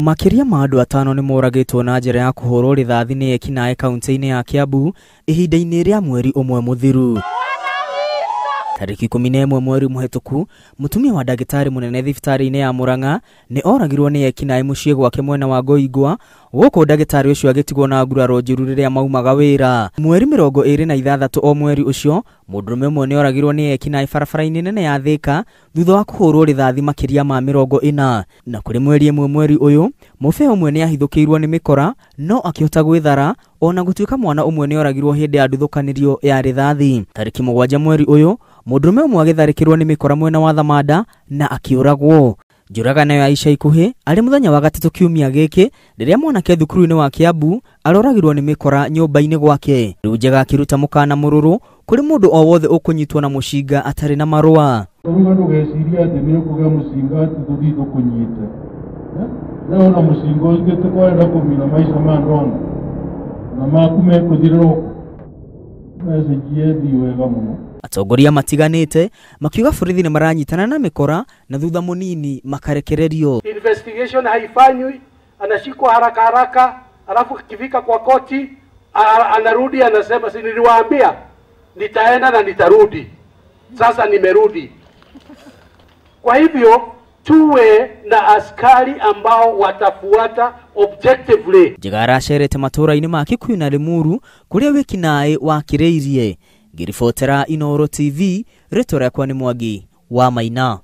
Makĩria ma andũ atano nĩ moragĩtwo na njĩra ya kũhũrwo rithathi nĩ ekinaĩ kaunti-inĩ ya Kiambu ihinda-inĩ rĩa mweri ũmwe mũthiru. Tarĩki 11 mweri mũhĩtũku, mũtumia wa ndagĩtarĩ mũnene thibitarĩ-inĩ ya Murang'a nĩ oragirwo nĩ ekinaĩ mũciĩ gwake mwena wa Ngoingwa, gũkũ ndagĩtarĩ ũcio agĩtigwo na nguraro njũru rĩrĩa maumaga wĩra. Mweri 26 o mweri ũcio, mũndũrũme ũmwe nĩ oragirwo nĩ ekinaĩ barabara-inĩ nene ya Thĩka thutha wa kũhũrwo rithathi makĩria ma 40. Na kũrĩ mweri ĩmwe mweri ũyũ, mũbĩa ũmwe nĩ ahithũkĩirwo nĩ mĩkora no akĩhota gwĩthara ona gũtuĩka mwana ũmwe nĩ oragirwo hĩndĩ ya nduthũkanĩrio ya rithathi. Tarĩki 7 mweri ũyũ, mũndũrũme ũmwe agĩtharĩkĩrwo nĩ mĩkora mwena wa Thamanda na akĩũragwo. Njũragano ya ica ikuhĩ arĩ mũthenya wa gatatũ kiumia gĩkĩ rĩrĩa mwanake thukuru-inĩ wa Kiambu aroragirwo nĩ mĩkora nyũmba-inĩ gwake. Rĩu Njega akĩruta mũkana mũrũrũ kũrĩ mũndũ o wothe ũkũnyitwo na mũcinga atarĩ na marũa. Ũruga ndũgecirie atĩ nĩ ũkũgĩa mũcinga atĩ tũthiĩ tũkũnyite. Rĩu ona mũcinga ũcio tũkwarenda kũmina maica ma andũ anga na maku mekũthirĩra ũkũ. Message ĩthiĩ wega mũno. Atongoria matiganĩte makiuga borithi nĩ maranyitana na mĩkora na thutha mũnini makarekererio. Investigation haifanywi, anashikwa haraka haraka, alafu akifika kwa koti anarudi anasema si niliwaambia nitaenda na nitarudi, sasa nimerudi. Kwa hivyo tuwe na askari ambao watafuata objectively. Njega aracerete matũũra-inĩ ma Kikuyu na Limuru kũrĩa wĩkinaĩ wakĩrĩirie. Ngĩribotera Inooro TV, rĩtwa rĩakwa nĩ Mwangi wa Maina.